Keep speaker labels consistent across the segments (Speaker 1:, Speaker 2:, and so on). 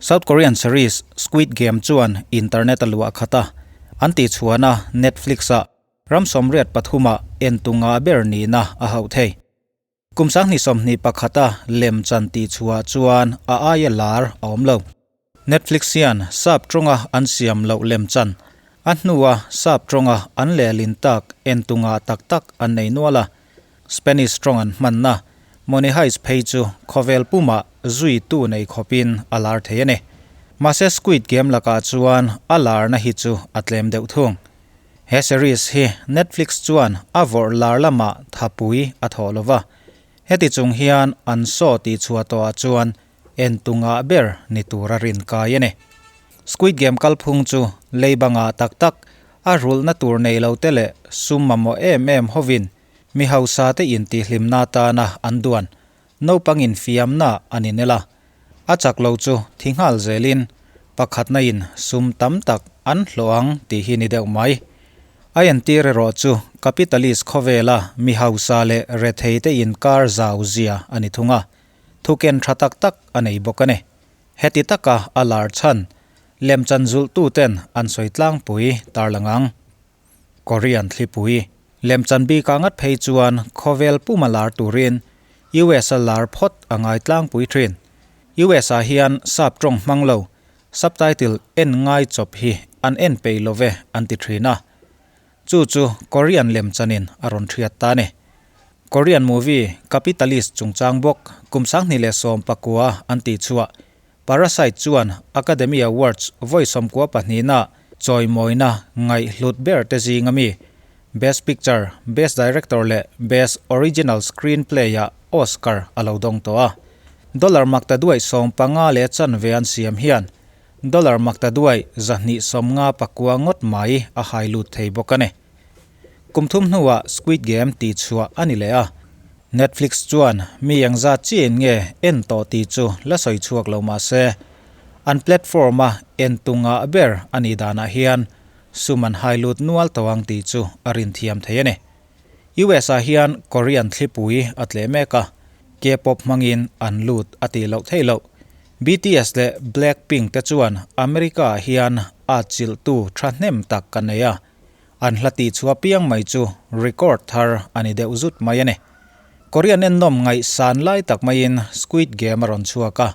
Speaker 1: South Korean series Squid Game chuan internet a luah khat a, an tihchhuahna Netflix-ah ram 83 ah entu ngah ber nihna a hauh thei. Kum 2021 a lemchan tihchhuah chuan a aia lar a awm lo. Netflix hian sap tawnga an siam loh lemchan, a hnua sap tawnga an lehlin tak entu ngah tak tak an nei nual a. Spanish tawng an hmanna Money Heist phei chu khawvel pumah zuitu nei khawpin a lar thei a ni. Mahse Squid Game lakah chuan a larna hi chu a tlem deuh thung. He series hi Netflix chuan a vawrh lar lamah thapui a thawh lo va, heti chung hian an saw tih chhuah tawhah chuan entu ngah ber ni tura rin kai a ni. Squid Game kalphung chu leiba ngah tak tak, a rulhna tur nei lo te leh sum mamawh em em hovin mi hausa te intihhlimna atana an duan naupang infiamna a ni nel a. A chak lo chu thi nghal zelin pakhatna in sum tam tak an hlawh ang tih hi ni deuh mai. A entir erawh chu capitalist khawvela mi hausa leh rethei te inkar zau zia a ni thung a, thuken tha tak tak a nei bawk a ni. Heti taka a lar chhan lemchan zulhtu ten an sawi tlangpui tarlang ang. Korean thlipui lemchan bikah ngat phei chuan khawvel puma lar turin US a lar phawt a ngai tlangpui thin. US ah hian sap tawng hmang lo subtitle en ngai chawp hi an en peih lo ve an ti thin a. Chu chu Korean lemchanin a rawn thiat ta a ni. Korean movie Capitalist chungchang bawk kum 2019 an tihchhuah Parasite chuan Academy Awards vawi 92 na chawimawina ngaihhlut ber te zinga mi Best Picture, Best Director leh Best Original Screenplay-ah Oscar a lo dawng tawh a. Dollar makta duai 15 leh chanve an siam hian dollar makta duai 259 ngawt mai a hai lut thei bawk a ni. Kum thum hnuah Squid Game tihchhuah a ni leh a, Netflix chuan mi engzat chiin nge en tawh tih chu la sawi chhuak lo mah se, an platform-a entu ngah ber a nih danah hian sum an hai lut nual tawh ang tih chu a rin thiam thei a ni. US-ah hian Korean thlipui a tleh mek a, K-pop hmangin an lut a tih loh theih loh. BTS leh Blackpink te chuan America-ah hian atchilhtu thahnem tak ka nei a, An hla tih chhuah piang mai chu record thar a ni deuh zut mai a ni. Korean ennawm ngaihsan lai tak maiin Squid Game a rawn chhuak a,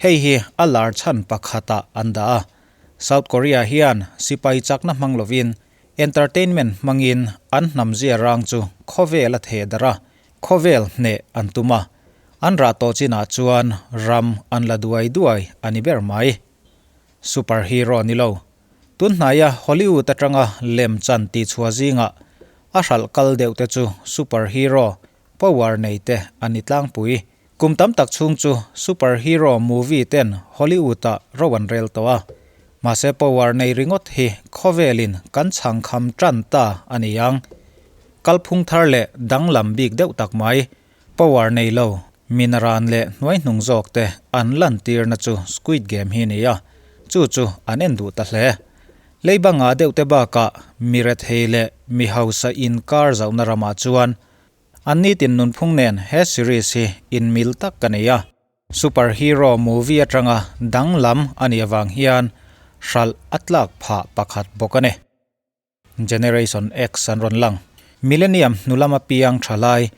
Speaker 1: hei hi a lar chhan pakhatah an dah a. South Korea hian sipai chakna hmang lovin entertainment hmangin an hnamzia rang chu khawvel a theh darh a, khawvel hneh an tum a. An rah tawh chinah chuan ram an la duai duai a ni ber mai. Superhero ni lo. Tun hnaia Hollywood atanga lemchan tihchhuah zingah a hralh kal deuh te chu superhero power nei te an ni tlangpui. Kum tam tak chhung chu superhero movie ten Hollywood-ah ro an rel tawh a. Mahse power nei ringawt hi khawvelin kan chhangkham tan ta a ni ang. Kalphung thar leh danglam bik deuh tak mai, power nei lo, minaran leh hnuaihnung zawk te an lantirna chu Squid Game hi a ni a, chu chu an en duh ta hle. Leiba ngah deuh te bakah mi rethei leh mi hausa inkar zauhna ramah chuan an nitin nunphung nen he series hi inmil tak ka nei a. Superhero movie atanga danglam a nih avang hian hralh a tlak phah pakhat bawk a ni. Generation X an rawn lang. Millennium hnu lama piang tha lai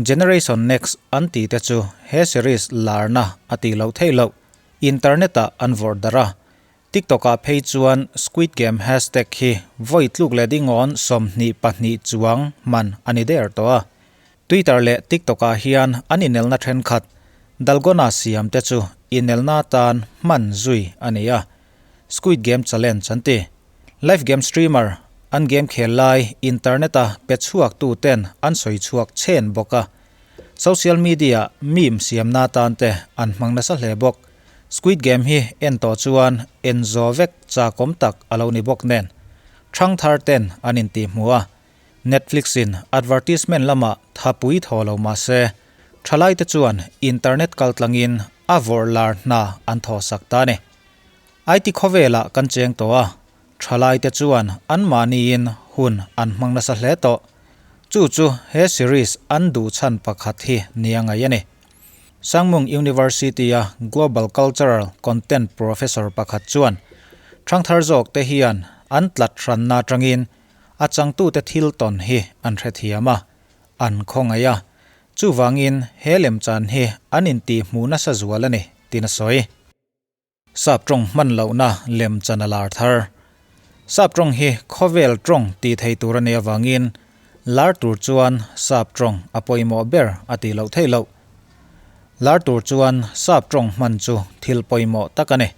Speaker 1: Generation Next an tih te chu he series larna a tih loh theih loh. Internet-ah an vawrh darh a. TikTok-ah phei chuan Squid Game hashtag hi vawi tluk leh dingawn 22 chuang hman a ni der tawh a. Twitter leh TikTok-ah hian an inelna thenkhat Dalgona siam te chu inelna atan hman zui a ni a. Squid Game Challenge an ti. Live game streamer, an game khel lai internet-a pe chhuak tu ten an sawi chhuak chhen bawk a. Social media meme siamna atan te an hmang nasa hle bawk. Squid Game hi en tawh chuan en zo vek chakawm tak a lo ni bawk nen. Thang thar ten an intih hmu a. Netflix in advertisement lamah thapui thaw lo mah se, thalai te chuan internet kaltlangin a vawrh lar hna an thaw sak ta a ni. IT khawvelah kan cheng tawh a, thalaite chuan anmahniin hun an hmang nasa hle tawh. Chu chu he series an duh chhan pakhat hi ni a ngaih a ni. Sangmung University-a Global Cultural Content Professor pakhat chuan ṭhangthar zawkte hian an tlat hranna aṭangin a changtute thil tawn hi an hrethiam a, an khawngaih a, chuvangin he lemchan hi an intihhmuh nasa zual a ni, tiin a sawi. Sap tawng hman lohna lemchan a lar thar. Sap tawng hi khawvel tawng tih thei tur a nih avangin lar tur chuan sap tawng a pawimawh ber a tih loh theih loh. Lar tur chuan sap tawng hman chu thil pawimawh tak a ni.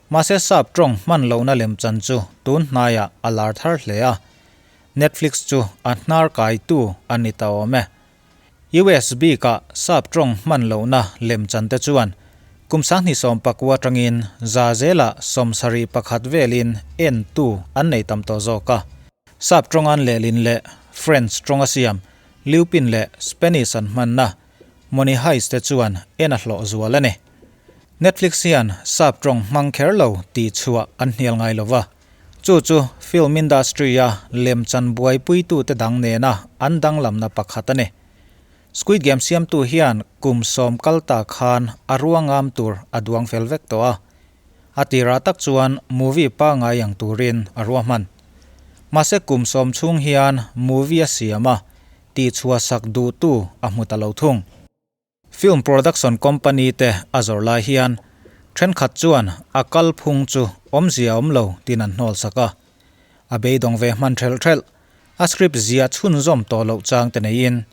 Speaker 1: Mahse sap tawng hman lohna lemchan chu tun hnaiah a lar thar hle a. Netflix chu a hnar kaitu a ni ta awm e. US bikah sap tawng hman lohna lemchan te chuan kum 2019 atangin za zela 71 velin entu an nei tam tawh zawk a. Sap tawng an lehlin leh French tawng a siam, Lupin leh Spanish an hmanna Money Heist te chuan en a hlawh zual a ni. Netflix hian sap tawng hmang kher lo tih chhuah an hnial ngai lo va. Chu chu film industry-a lemchan buaipuitute dang nena an danglamna pakhat a ni. Squid Game siamtu hian kum sawm kal ta khan a ruangam tur a duang fel vek tawh a. A tirah tak chuan movie pangngai ang turin a ruahman. Mahse kum sawm chhung hian movie a siam a, tihchhuahsak duhtu a hmu ta lo thung. Film production company te a zawrh lai hian thenkhat chuan a kalphung chu awmzia awm lo tiin an hnawl sak a. A beidawng ve hman thelh thelh, a script zia chhunzawm tawh loh chang te neiin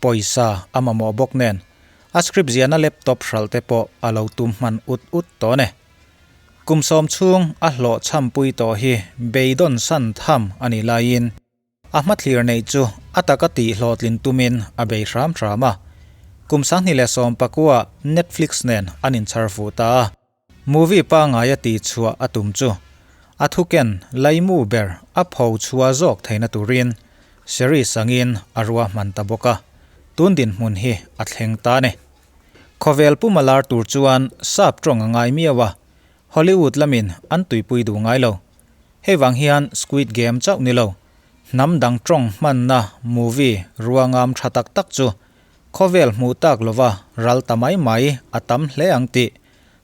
Speaker 1: pawisa a mamawh bawk nen a script ziahna laptop hralh te pawh a lo tum hman ut ut tawh a ni. Kum sawm chhung a hlawh chhampui tawh hi beidawn san tham a nih laiin, A hmathlir neih chu a taka tih hlawhtlin tumin a bei hram hram a. Kum 2019 Netflix nen an inchhar fuh ta a. Movie pangngai a tih chhuah a tum chu a thuken laimu ber a pho chhuah zawk theihna turin series angin a ruahman ta bawk a, tun dinhmun hi a thleng ta a ni. Khawvel puma lar tur chuan sap tawng a ngai miau a, Hollywood lamin an tuipui duh ngai lo. Hei vang hian Squid Game chauh ni lo, hnam dang tawng hmanna movie ruangam tha tak tak chu khawvel hmuh tak lova ral ta mai mai a tam hle ang tih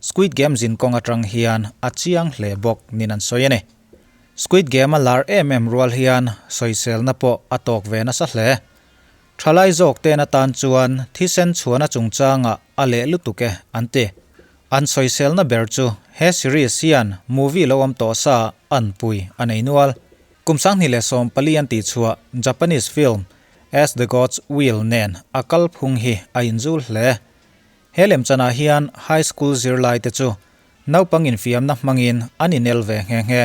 Speaker 1: Squid Game zin kawng atang hian a chiang hle bawk nin an sawi a ni. Squid Game a lar em em rual hian sawiselna pawh a tawk ve nasa hle. Thalai zawk ten atan chuan thisen chhuahna chungchangah a leh lutuk e an ti. An sawiselna ber chu he series hian movie lo awm tawh sa an pui a nei nual. Kum 2014 an tihchhuah Japanese film As the Gods Will nen a kalphung hi a inzul hle. He lemchanah hian high school zirlaite chu naupang infiamna hmangin an inel ve nghe nghe.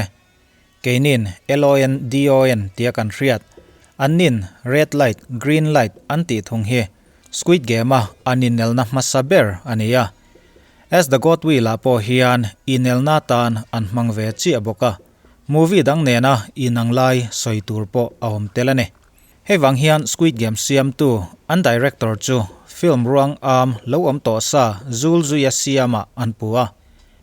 Speaker 1: Keinin LON DON tia kan hriat, annin red light, green light an tih thung hi Squid Game-a an inelna hmasa ber a ni a. As the God Will-ah pawh hian inelna atan an hmang ve chiah bawk a, movie dang nena inang lai sawi tur pawh a awm tel a ni. Hei vang hian Squid Game siamtu an director chu film ruang am lo awm tawh sa zul zuia siamah an pu a.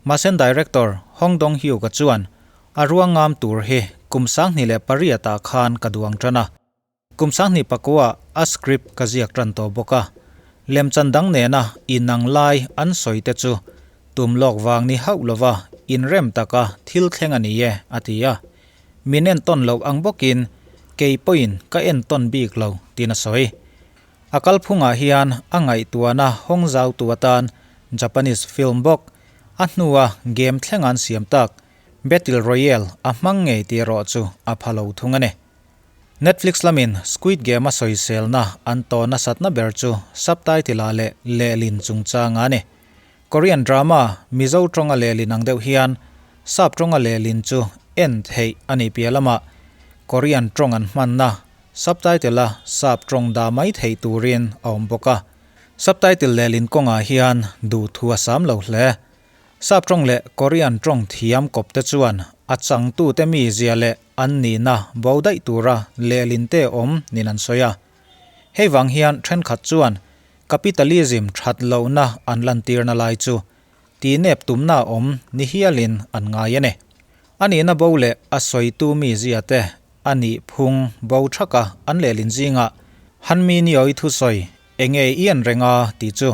Speaker 1: Mahse director Hong Dong-hyuk-a chuan A ruangam tur hi kum 2008 ah khan ka duang tan a. Kum 2009 ah a script ka ziak tan tawh bawk a. Lemchan dang nena inang lai an sawi te chu tum lawk vang ni hauh lova inrem taka thil thleng a ni e, a ti a. Min entawn loh ang bawkin kei pawhin ka entawn bik lo tiin a sawi. A kalphungah hian a ngaihtuahna hawng zautu atan Japanese film bawk a hnua game thleng an siam tak Battle Royale a hmang ngei tih erawh chu a pha lo thung a ni. Netflix lamin Squid Game a sawiselna an tawh nasatna ber chu subtitle-ah leh lehlin chungchanga a ni. Korean drama Mizo tawnga lehlin ang deuh hian sap tawnga lehlin chu en theih a nih piah lamah Korean tawng an hmanna subtitle-a sap tawng dah mai theih turin a awm bawk a. Subtitle lehlin kawngah hian duhthu a sam lo hle. Sap tawng leh Korean tawng thiam kawp te chuan a changtute mizia leh an nihna bo daih tura lehlin te awm niin an sawi a. Hei vang hian thenkhat chuan capitalism that lohna an lantirna lai chu tihnep tumna awm ni hialin an ngai a ni. A nihna bo leh a sawitu mizia te a nih phung bo thaka an lehlin zingah Hanmi Nioi thusawi enge i en reng a tih chu.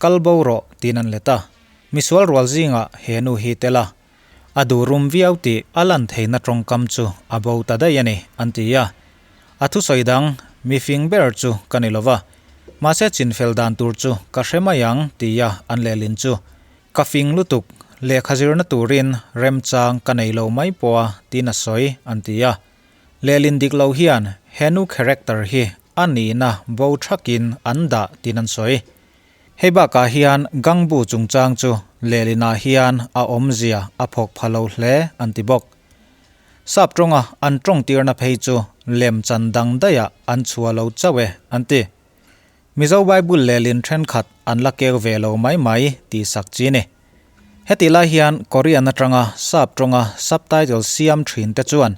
Speaker 1: Kal bo rawh tiin an let a. Misual rual zingah he nu hi tel a, a duh rum viau tih a lan theihna tawngkam chu a bo ta daih a ni, an ti a. A thusawi dang, Mi fing ber chu ka ni lova, mahse chinfel dan tur chu ka hre mai ang tia an lehlin chu ka fing lutuk, lehkha zirna turin remchang ka nei lo mai pawh a tiin a sawi, an ti a. Lehlin dik lo hian he nu character hi a nihna bo thakin an dah tiin an sawi. Hei bakah hian Gangbu chungchang chu lehlinah hian a awmzia a phawk pha lo hle an ti bawk. Sap tawnga an tawng tirna phei chu lem chan dang daihah an chhuah lo chauh e an ti. Mizo Bible lehlin thenkhat an la keu ve lo mai mai tih sak chi ni. Heti lai hian Korean atanga sap tawnga subtitle siam thin te chuan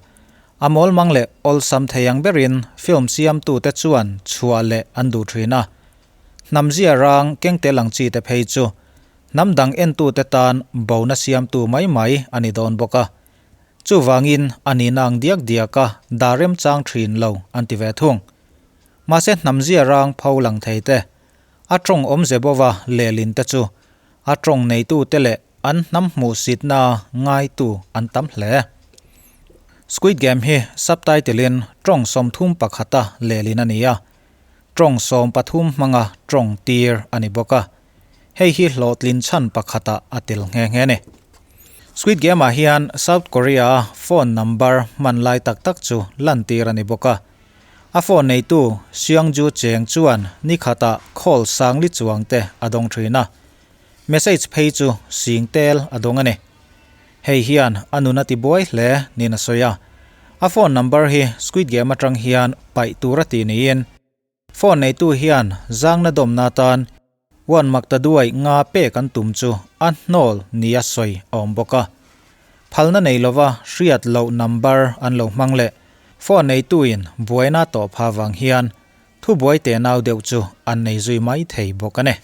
Speaker 1: a mawlmang leh awlsam thei ang berin film siamtute chuan chhuah leh an duh thin a. Hnam zia rang keng tel ang chi te phei chu hnam dang entute tan bona siamtu mai mai a ni dawn bawk a. Chuvangin a nihna ang diak diaka dah remchang thin lo an ti ve thung. Mahse hnam zia rang pho lang thei te, a tawng awmze bova lehlin te chu a tawng neitute leh an hnam hmuhsitna ngaitu an tam hle. Squid Game hi subtitle-in tawng 31-a lehlin a ni a. Tawng 13 hmanga tawng tir a ni bawk a, hei hi hlawhtlin chhan pakhatah a tel nghe nghe a ni. Squid Game-ah hian South Korea-a phone number hman lai tak tak chu lantir a ni bawk a. A phone neitu Seongju Cheng chuan ni khatah call sang li chuang te a dawng thin a, message phei chu sing tel a dawng a ni. Hei hian a nun a ti buai hle niin a sawi a. A phone number hi Squid Game atang hian paih tur a ti niin phone neitu hian zangna dawmna atan One Maktaduai nga pek an tum chu a hnawl nia sawi a awm bawk a. Phalna nei lova hriat loh number an lo hmang leh phone neituin buaina tawh pha vang hian thubuai te nau deuh chu an nei zui mai thei bawk a ni.